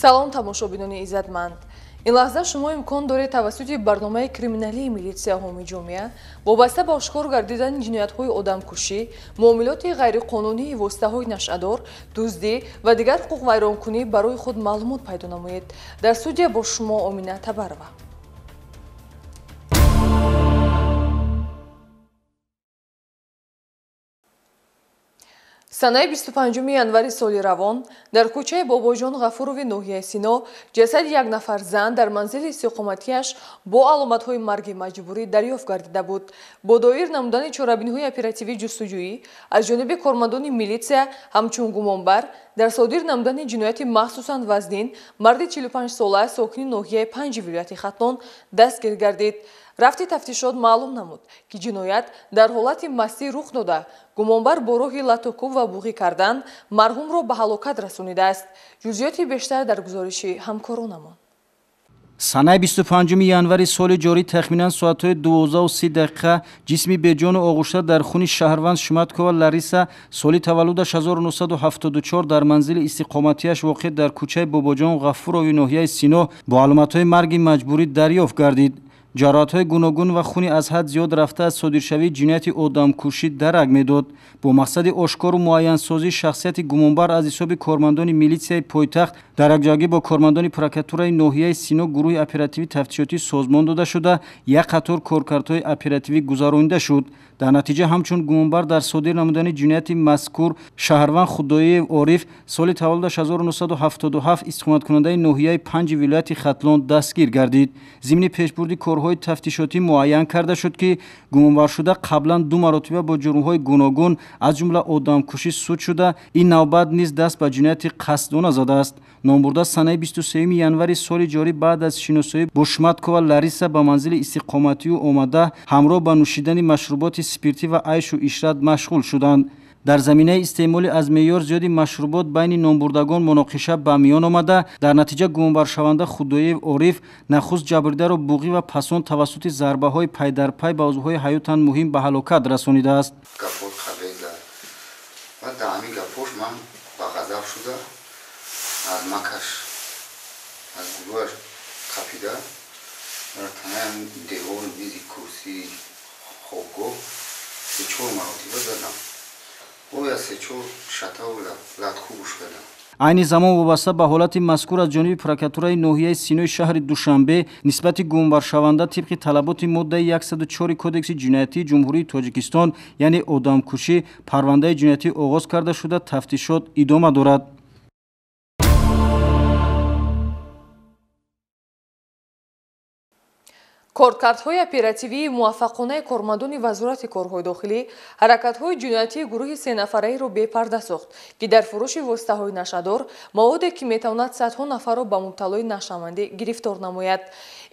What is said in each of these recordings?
Салом, тамошобинони иззатманд. Ин лаҳза шумо имкон доред тавассути барномаи криминалии милитсия ҳомии ҷомеа вобаста ба ошкор гардидани ҷиноятҳои одамкушӣ, муомилоти ғайриқонунии воситаҳои нашъадор, дуздӣ ва дигар ҳуқуқвайронкунӣ барои худ маълумот пайдо намоед. Дар студия бо шумо Омина Табарова. Санаи 25 январи соли равон дар кӯчаи Бобоҷон Ғафурови ноҳияи Сино ҷасади як нафар зан дар манзили истиқоматиаш бо аломатҳои марги маҷбурӣ дарёфт гардида буд. Бо доир намудани чорабиниҳои оперативӣ ҷустуҷӯӣ аз ҷониби кормандони милитсия ҳамчун гумонбар дар содир намудани ҷинояти махсусан вазнин марди 45-сола сокини ноҳияи Панҷи вилояти Хатлон дастгир гардид. Рафти тафтишот маълум намуд, ки ҷиноят дар ҳолати мастӣ рух дода, гумонбар бо роҳи латукӯб ва буғӣ кардан марҳумро ба ҳалокат расонидааст. Ҷузъиёти бештар дар гузориши ҳамкоронамон. Санаи 25 январи соли ҷорӣ тахминан соатҳои 12:30 ҷисми беҷону оғӯшта дар хуни шаҳрванд Шматкова Лариса соли таваллудаш 1974 дар манзили истиқоматиаш воқеъ дар кӯчаи Бобоҷон Ғафурови ноҳияи Сино бо аломатҳои марги маҷбурӣ дарёфт гардид. Ҷароҳатҳои гуногун ва хуни аз ҳад зиёд рафта аз содиршавии ҷинояти одамкушӣ дарак медод. Бо мақсади ошкору муайянсозии шахсияти гумонбар аз ҳисоби кормандони милитсияи пойтахт дар якҷоягӣ бо кормандони прокуратураи ноҳияи Сино гурӯҳи оперативӣ тафтишотӣ созмон дода шуда, як қатор коркардҳои оперативӣ гузаронида шуд. Дар натиҷа ҳамчун гумонбар дар содир намудани ҷинояти мазкур шаҳрванд Худоиев Ориф соли таваллудаш 1977 истиқоматкунандаи ноҳияи Панҷи вилояти Хатлон дастгир гардид. Зимни пешбурди корҳои тафтишотӣ муайян карда шуд, ки гумонбаршуда қаблан ду маротиба бо ҷурмҳои гуногун аз ҷумла одамкушӣ суд шуда, ин навбат низ даст ба ҷинояти қасдона задааст. Номбурда санаи 23 январи соли ҷорӣ баъд аз шиносоӣ бо Шматкова Лариса ба манзили истиқоматию омада ҳамроҳ ба нӯшидани машруботи спиртӣ ва айшу ишрат машғул шуданд. Дар заминаи истеъмоли аз меъёр зиёди машрубот байни номбурдагон муноқиша ба миён омада, дар натиҷа гумонбаршаванда Худоиев Ориф нахуст ҷабридаро буғӣ ва пасон тавассути зарбаҳои пайдарпай ба узвҳои ҳаётан муҳим ба ҳалокат расонидааст. Аз макаш аз гулӯяш қапида дар танаи девори мизи курсии хобгоҳ се-чор маротиба задам. Оя се-чор шатаву латкӯбуш кардам. Айни замон вобаста ба ҳолати мазкур аз ҷониби прокуратураи ноҳияи Синои шаҳри Душанбе нисбати гумонбаршаванда тибқи талаботи моддаи 104 Кодекси ҷиноятии Ҷумҳурии Тоҷикистон, яъне одамкушӣ, парвандаи ҷиноятӣ оғоз карда шуда, тафтишот идома дорад. Коркардҳои оперативии муваффақонаи кормандони Вазорати корҳои дохилӣ ҳаракатҳои ҷиноятии гурӯҳи сенафараиро бепарда сохт, ки дар фурӯши воситаҳои нашъадор маводе, ки метавонад садҳо нафарро ба мубталои нашъамандӣ гирифтор намояд.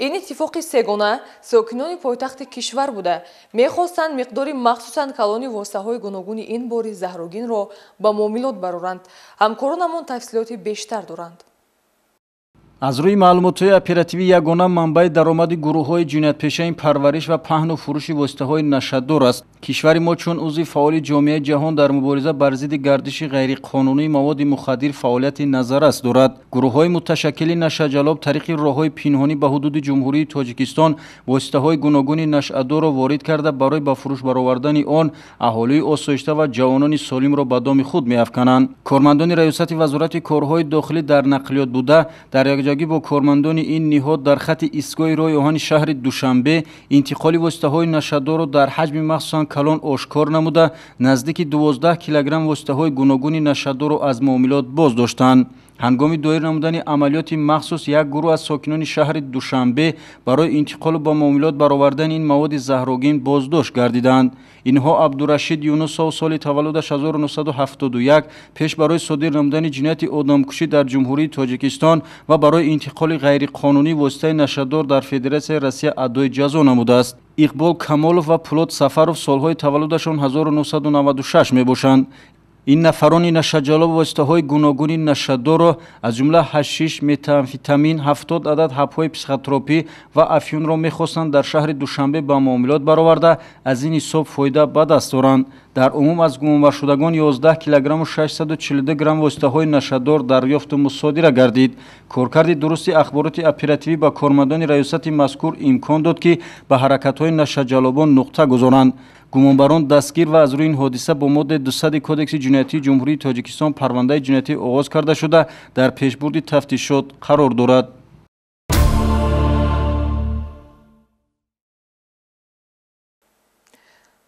Ин иттифоқи сегона сокинони пойтахти кишвар буда, мехостанд миқдори махсусан калони воситаҳои гуногуни ин бори заҳрогинро ба муомилот бароранд. Ҳамкоронамон тафсилоти бештар доранд. Аз рӯи маълумотҳои оперативӣ ягона манбаи даромади гурӯҳҳои ҷиноятпешаи парвариш ва паҳну фурӯши воситаҳои нашъадор аст. Кишвари мо чун узви фаъоли ҷомеаи ҷаҳон дар мубориза бар зидди гардиши ғайриқонунии маводи мухаддир фаъолияти назаррас дорад. Гурӯҳҳои муташаккили нашъаҷалоб тариқи роҳҳои пинҳонӣ ба ҳудуди Ҷумҳурии Тоҷикистон воситаҳои гуногуни нашъадорро ворид карда барои ба фурӯш баровардани он аҳолии осоишта ва ҷавонони солимро ба доми худ меафкананд. Кормандони Раёсати Вазорати корҳои дохилӣ дар нақлиёт буда дар якҷоягӣ бо кормандони ин ниҳод дар хати истгоҳи роҳи оҳани шаҳри Душанбе интиқоли воситаҳои нашъадорро дар ҳаҷми махсусан калон ошкор намуда, наздики 12 килограмм воситаҳои гуногуни нашъадорро аз муомилот боз доштанд. Ҳангоми доир намудани амалиёти махсус як гурӯҳ аз сокинони шаҳри Душанбе барои интиқолу ба муомилот баровардани ин маводи заҳрогин боздошт гардиданд. Инҳо Абдурашид Юнусов соли таваллудаш 1971 пеш барои содир намудани ҷинояти одамкушӣ дар Ҷумҳурии Тоҷикистон ва барои интиқоли ғайриқонунии воситаи нашъадор дар Федератсияи Россия адои ҷазо намудааст. Иқбол Камолов ва Пулот Сафаров солҳои таваллудашон 1996 мебошанд. Ин нафарони нашъаҷалоб воситаҳои гуногуни нашъадорро аз ҷумла ҳашиш, метамфетамин, 70 адад ҳабҳои психотропӣ ва афюнро мехостанд дар шаҳри Душанбе ба муомилот бароварда, аз ин ҳисоб фоида ба даст доранд. Дар умум аз гумонбаршудагон 11 килограмму 642 грамм воситаҳои нашадор дарёфту мусодира гардид. Коркарди дурусти ахбороти оперативӣ ба кормандони раёсати мазкур имкон дод, ки ба ҳаракатҳои нашаҷаллобон нуқта гузоранд. Гумонбарон дастгир ва аз рӯи ин ҳодиса бо моддаи 200 Кодекси ҷиноятии Ҷумҳурии Тоҷикистон парвандаи ҷиноятӣ оғоз карда шуда, дар пешбурди тафтишот қарор дорад.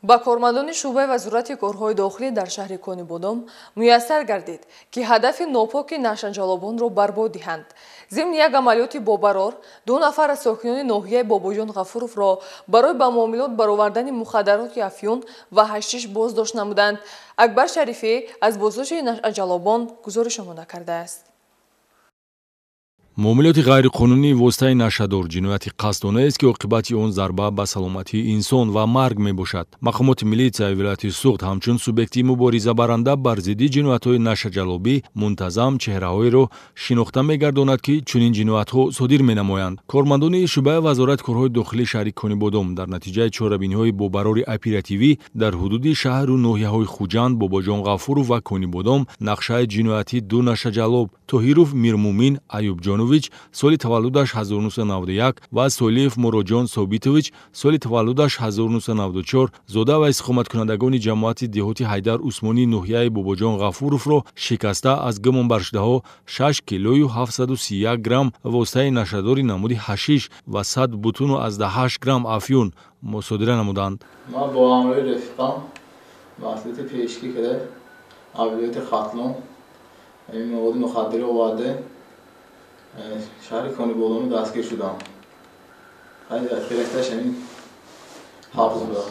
Ба кормандони шӯъбаи вазорати корҳои дохилӣ дар шаҳри Конибодом муяссар гардид, ки ҳадафи нопоки нашаҷаллобонро барбод диҳанд. Зимни як амалиёти бобарор, 2 нафар аз сокинони ноҳияи Бобоҷон Ғафуровро барои ба муомилот баровардани мухаддароти афюн ва ҳашиш боздошт намуданд. Акбар Шарифӣ аз боздошти нашаҷаллобон гузориш омода кардааст. Муомилоти ғайриқонунии воситаи нашадор ҷинояти қасдонест, ки оқибати он зарба ба саломатии инсон ва марг мебошад. Мақомоти милитсияи вилояти Суғд ҳамчун субъекти муборизабаранда бар зидди ҷиноятҳои нашаҷаллобӣ мунтазам чеҳраҳоеро шинохта мегардонад, ки чунин ҷиноятҳо содир менамоянд. Кормандони шӯъбаи вазорати корҳои дохилии шаҳри Конибодом дар натиҷаи чорабиниҳои бобарори оперативӣ дар ҳудуди шаҳру ноҳияҳои Хуҷанд, Бобоҷон Ғафуров ва Конибодом нақшаи ҷиноятии 2 нашаҷаллоб Тоҳиров Мирмумин Аюбҷонович соли таваллудаш 1991 ва Солиев Муроҷон Собитович соли таваллудаш 1994 зода ва истиқоматкунандагони ҷамоати деҳоти Ҳайдар Усмонии ноҳияи Бобоҷон Ғафуровро шикаста аз гумонбаршудаҳо 6 килою 731 грамм воситаи нашадори намуди ҳашиш ва 100,8 грамм афюн мусодира намуданд. Ман бо ҳамроҳи рафиқам маслиҳати пешгирӣ карда вилояти Хатлон маводи мухаддирро оварда шаҳри Конибодом дастгир шудам. Гирифташ ҳамин ҳабс будам.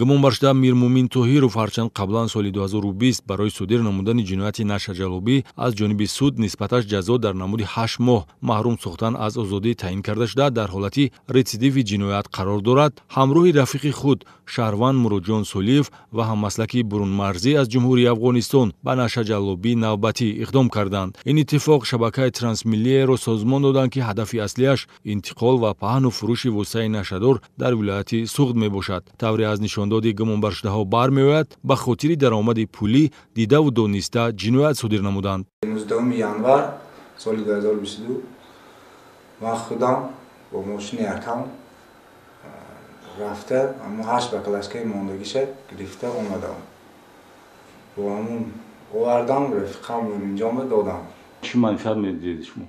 Гумонбаршуда Мирмумин Тоҳиров ҳарчанд қаблан соли 2020 барои содир намудани ҷинояти нашаҷаллобӣ аз ҷониби суд нисбаташ ҷазо дар намуди 8 моҳ маҳрум сохтан аз озодӣ таъин карда шуда, дар ҳолати ретсидиви ҷиноят қарор дорад, ҳамроҳи рафиқи худ шаҳрванд Муроҷон Солиев ва ҳаммаслаки бурунмарзӣ аз Ҷумҳурии Афғонистон ба нашаҷаллобӣ навбатӣ иқдом карданд. Ин иттифоқ шабакаи трансмиллиеро созмон доданд, ки ҳадафи аслиаш интиқол ва паҳну фурӯши воситаи нашадор дар вилояти Суғд мебошад. Тавре аз нишондоди гумонбаршудаҳо бармеояд, ба хотири даромади пулӣ дидаву дониста ҷиноят содир намуданд. 19 январ соли 2022 ман худам бо мошини якам рафта ҳамон 8 баклажкаи мондагиша гирифта омадам. Бо ҳамон овардам, рафиқам Муминҷонба додам. Чӣ манфиат медидед шумо?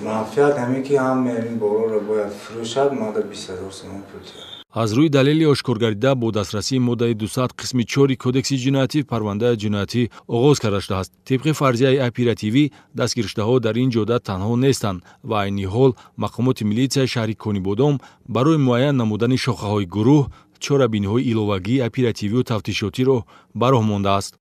Манфиат ҳамин ки ҳамаи ин борҳоро бояд фурӯшад, мада 20 000 сомон пул диҳад. Аз рӯи далели ошкоргардида бо дастрасии моддаи 200 қисми 4 Кодекси ҷиноятӣ парвандаи ҷиноятӣ оғоз карда шудааст. Тибқи фарзияи оперативӣ дастгиршудаҳо дар ин ҷода танҳо нестанд ва айни ҳол мақомоти милитсияи шаҳри Конибодом барои муайян намудани шохаҳои гурӯҳ чорабиниҳои иловагии оперативию тафтишотиро ба роҳ мондааст.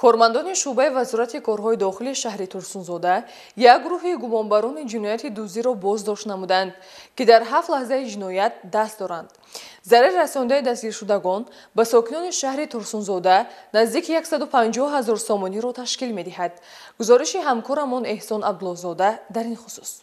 Кормандони шӯъбаи вазорати корҳои дохилии шаҳри Турсунзода як гурӯҳи гумонбарони ҷинояти дуздиро боздошт намуданд, ки дар 7 лаҳзаи ҷиноят даст доранд. Зарари расондаи дастгиршудагон ба сокинони шаҳри Турсунзода наздики 150 000 сомониро ташкил медиҳад. Гузориши ҳамкорамон Эҳсон Абдуллозода дар ин хусус.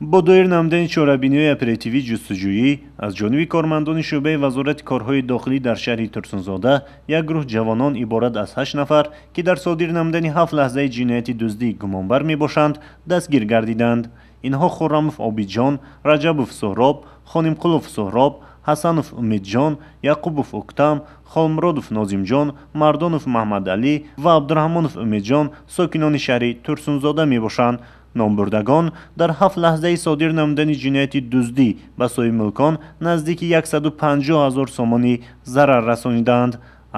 Бо доир намудани чорабиниҳои оперативӣ ҷустуҷӯӣ аз ҷониби кормандони шӯъбаи вазорати корҳои дохилӣ дар шаҳри Турсунзода як гурӯҳ ҷавонон иборат аз 8 нафар, ки дар содир намудани 7 лаҳзаи ҷинояти дуздӣ гумонбар мебошанд, дастгир гардиданд. Инҳо Хуррамов Обидҷон, Раҷабов Суҳроб, Хонимқулов Суҳроб, Ҳасанов Умедҷон, Яқубов Уктам, Холмуродов Нозимҷон, Мардонов Маҳмадалӣ ва Абдураҳмонов Умедҷон сокинони шаҳри Турсунзода мебошанд. Номбурдагон дар 7 лаҳзаи содир намудани ҷинояти дуздӣ ба соҳибмулкон наздики 150 000 сомонӣ зарар расонидаанд.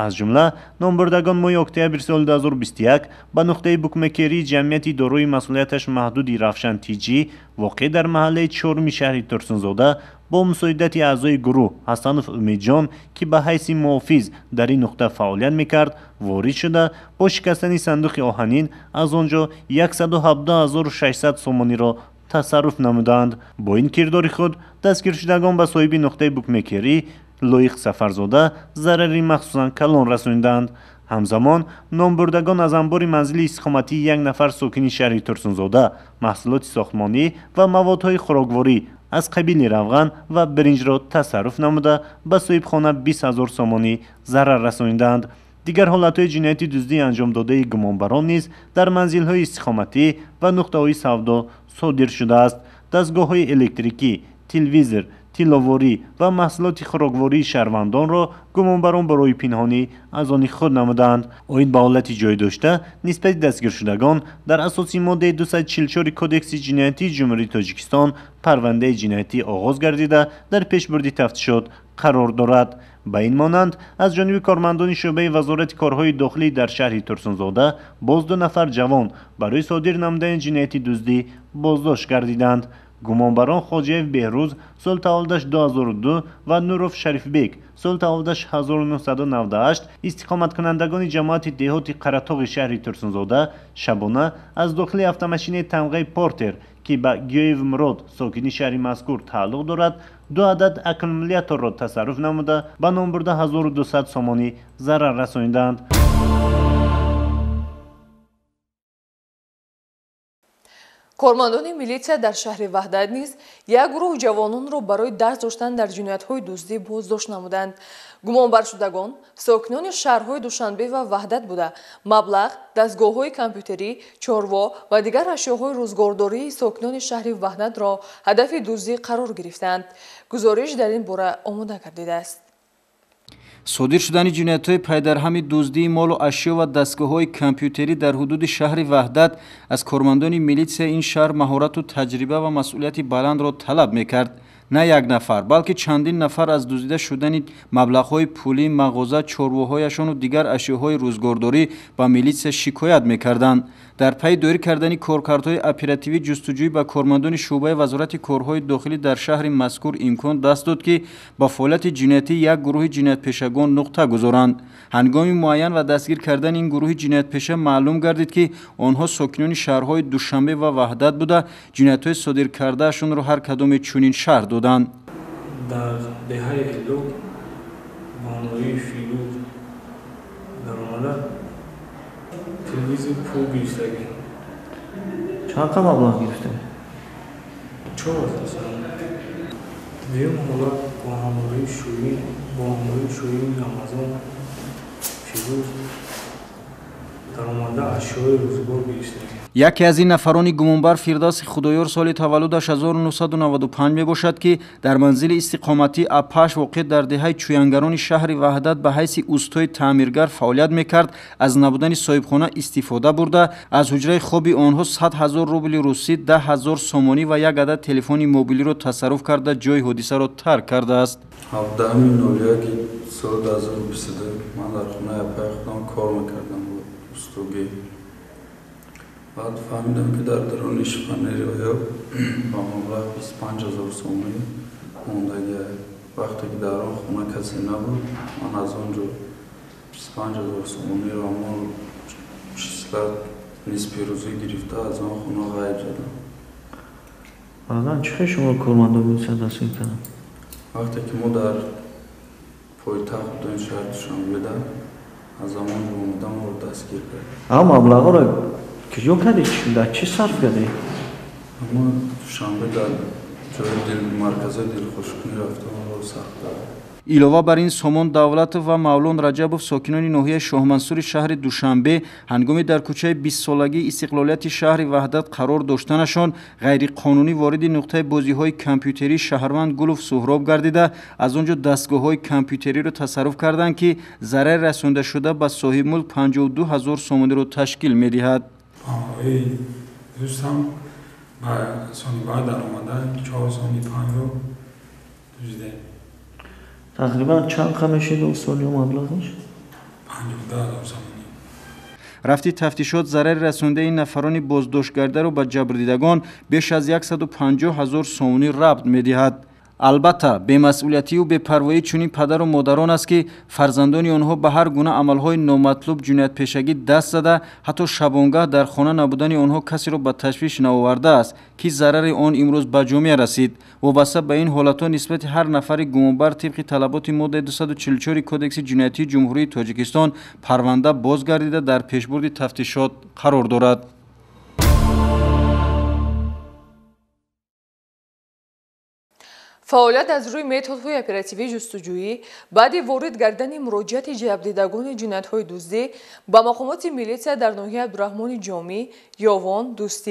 Аз ҷумла номбурдагон моҳи октябр соли 2021 ба нуқтаи букмекерии ҷамъияти дорои масъулияташ маҳдуди Равшан Тиҷӣ воқеъ дар маҳаллаи чоруми шаҳри Турсунзода бо мусоидати аъзои гурӯҳ Ҳасанов Умедҷон, ки ба ҳайси муҳофиз дар ин нуқта фаъолият мекард, ворид шуда бо шикастани сандуқи оҳанин аз он ҷо 117 600 сомониро тасарруф намуданд. Бо ин кирдори худ дастгиршудагон ба соҳиби нуқтаи букмекерӣ Лоиқ Сафарзода зарари махсусан калон расониданд. Ҳамзамон номбурдагон аз анбори манзили истиқоматии як нафар сокини шаҳри Турсунзода маҳсулоти сохтмонӣ ва маводҳои хӯрокворӣ аз қабили равған ва биринҷро тасарруф намуда ба соҳибхона 20 000 сомонӣ зарар расонидаанд. Дигар ҳолатҳои ҷинояти дуздии анҷомдодаи гумонбарон низ дар манзилҳои истиқоматӣ ва нуқтаҳои савдо содир шудааст. Дастгоҳҳои электрикӣ, телевизор, тилловорӣ ва маҳсулоти хӯроквории шаҳрвандонро гумонбарон барои пинҳонӣ аз они худ намуданд. Оид ба ҳолати ҷой дошта нисбати дастгиршудагон дар асоси моддаи 244 Кодекси ҷиноятии Ҷумҳурии Тоҷикистон парвандаи ҷиноятӣ оғоз гардида дар пешбурди тафтишот қарор дорад. Ба ин монанд аз ҷониби кормандони шӯъбаи Вазорати корҳои дохилӣ дар шаҳри Турсунзода боз 2 нафар ҷавон барои содир намудани ҷинояти дуздӣ боздошт гардиданд. Гумонбарон Хоҷаев Беҳрӯз соли таваллудаш 2002 ва Нуров Шарифбек соли таваллудаш 1998 истиқоматкунандагони ҷамоати деҳоти Қаратоғи шаҳри Турсунзода шабона аз дохили автомашинаи тамғаи Портер, ки ба Гиёев Мурод сокини шаҳри мазкур тааллуқ дорад, 2 адад аккумуляторро тасарруф намуда ба номбурда 1200 сомонӣ зарар расонидаанд. Кормандони милитсия дар шаҳри Ваҳдат низ як гурӯҳ ҷавононро барои даст доштан дар ҷиноятҳои дуздӣ боздошт намуданд. Гумонбаршудагон сокинони шаҳрҳои Душанбе ва Ваҳдат буда, маблағ, дастгоҳҳои компютерӣ, чорво ва дигар ашёҳои рӯзгордории сокинони шаҳри Ваҳдатро ҳадафи дуздӣ қарор гирифтаанд. Гузориш дар ин бора омода гардидааст. Содир шудани ҷиноятҳои пайдарҳами дуздии молу ашё ва дастгоҳҳои компютерӣ дар ҳудуди шаҳри Ваҳдат аз кормандони милитсияи ин шаҳр маҳорату таҷриба ва масъулияти баландро талаб мекард. На як нафар, балки чандин нафар аз дуздида шудани маблағҳои пулӣ, мағоза, чорвоҳояшону дигар ашёҳои рӯзгордорӣ ба милитсия шикоят мекарданд. Дар пайи доир кардани коркардҳои оперативӣ ҷустуҷӯӣ ба кормандони шӯъбаи Вазорати корҳои дохилӣ дар шаҳри мазкур имкон даст дод, ки ба фаъолияти ҷиноятӣ як гурӯҳи ҷиноятпешагон нуқта гузоранд. Ҳангоми муайян ва дастгир кардани ин гурӯҳи ҷиноятпеша маълум гардид, ки онҳо сокинони шаҳрҳои Душанбе ва Ваҳдат буда, ҷиноятҳои содир кардаашонро ҳар кадоме чунин шарҳ доданд. Дар деҳаи Элок бо ҳамроҳии Фирӯз даромада телевизор пул гирифтагӣ. Чанд қа маблағ гирифта? 4000 сомонӣ. Дуюм ҳолат бо ҳамроҳии Шоҳин Рамазон Фирӯз даромада ашёи рӯзгор гирифтагӣ. Яке аз ин нафарони гумонбар Фирдавси Худоёр соли таваллудаш 1995 мебошад, ки дар манзили истиқоматии Апаш воқеъ дар деҳаи Чӯянгарони шаҳри Ваҳдат ба ҳайси устои таъмиргар фаъолият мекард, аз набудани соҳибхона истифода бурда, аз ҳуҷраи хоби онҳо 100 000 рубли русӣ, 10 000 сомонӣ ва як адад телефони мобилиро тасарруф карда ҷои ҳодисаро тарк кардааст. 17.01 соли 2022 ман дар хонаи апаи худам кор мекардам бо устогӣ. Баъд фаҳмидам, ки дар даруни шифонери оё ба маблағи 25 000 сомонӣ мондагиа. Вақте ки дар он хона касе набуд, ман аз он ҷо 25 000 сомониро ҳамон числа нисфи рӯзӣ гирифта аз он хона ғайб задам. Баъдан чӣ хел шумо кормандон милитсия дастгир карданд? Вақте ки мо дар пойтахт будем, шаҳри Душанбеда, аз ҳамон ҷо омада моро дастгир кард. Ам маблағҳоро куҷо кардӣ? Дар чӣ сарф кардӣ? Мо Душанбе дар ҷои маркази дилхушкунӣ рафтам, онро сарф кардам. Илова бар ин, Сомон Давлатов ва Мавлон Раҷабов сокинони ноҳияи Шоҳмансури шаҳри Душанбе ҳангоми дар кӯчаи 20-солагии истиқлолияти шаҳри Ваҳдат қарор доштанашон ғайриқонунӣ вориди нуқтаи бозиҳои компютерии шаҳрванд Гулов Суҳроб гардида, аз он ҷо дастгоҳҳои компютериро тасарруф карданд, ки зарари расондашуда ба соҳибмулк 52 000 сомониро ташкил медиҳад. Дӯстам ба сони баъд даромада 4 сони 5-ро дуздидем. Тақрибан чанд қа мешид он сониё маблағаш? 52 000 сомонӣ. Рафти тафтишот зарари расондаи ин нафарони боздоштгардаро ба ҷабрдидагон беш аз 150 000 сомонӣ рабт медиҳад. Албатта, бемасъулиятию бепарвоии чунин падару модарон аст, ки фарзандони онҳо ба ҳар гуна амалҳои номатлуб, ҷиноятпешагӣ даст зада, ҳатто шабонгаҳ дар хона набудани онҳо касеро ба ташвиш наовардааст, ки зарари он имрӯз ба ҷомеа расид. Вобаста ба ин ҳолатҳо нисбати ҳар нафари гумонбар тибқи талаботи моддаи 244 Кодекси ҷиноятии Ҷумҳурии Тоҷикистон парванда боз гардида, дар пешбурди тафтишот қарор дорад. Фаъолият аз рӯи методҳои оперативӣ ҷустуҷӯӣ баъди ворид гардани муроҷиати ҷабдидагони ҷиноятҳои дуздӣ ба мақомоти милитсия дар ноҳияи Абдураҳмони Ҷомӣ, Ёвон, Дӯстӣ.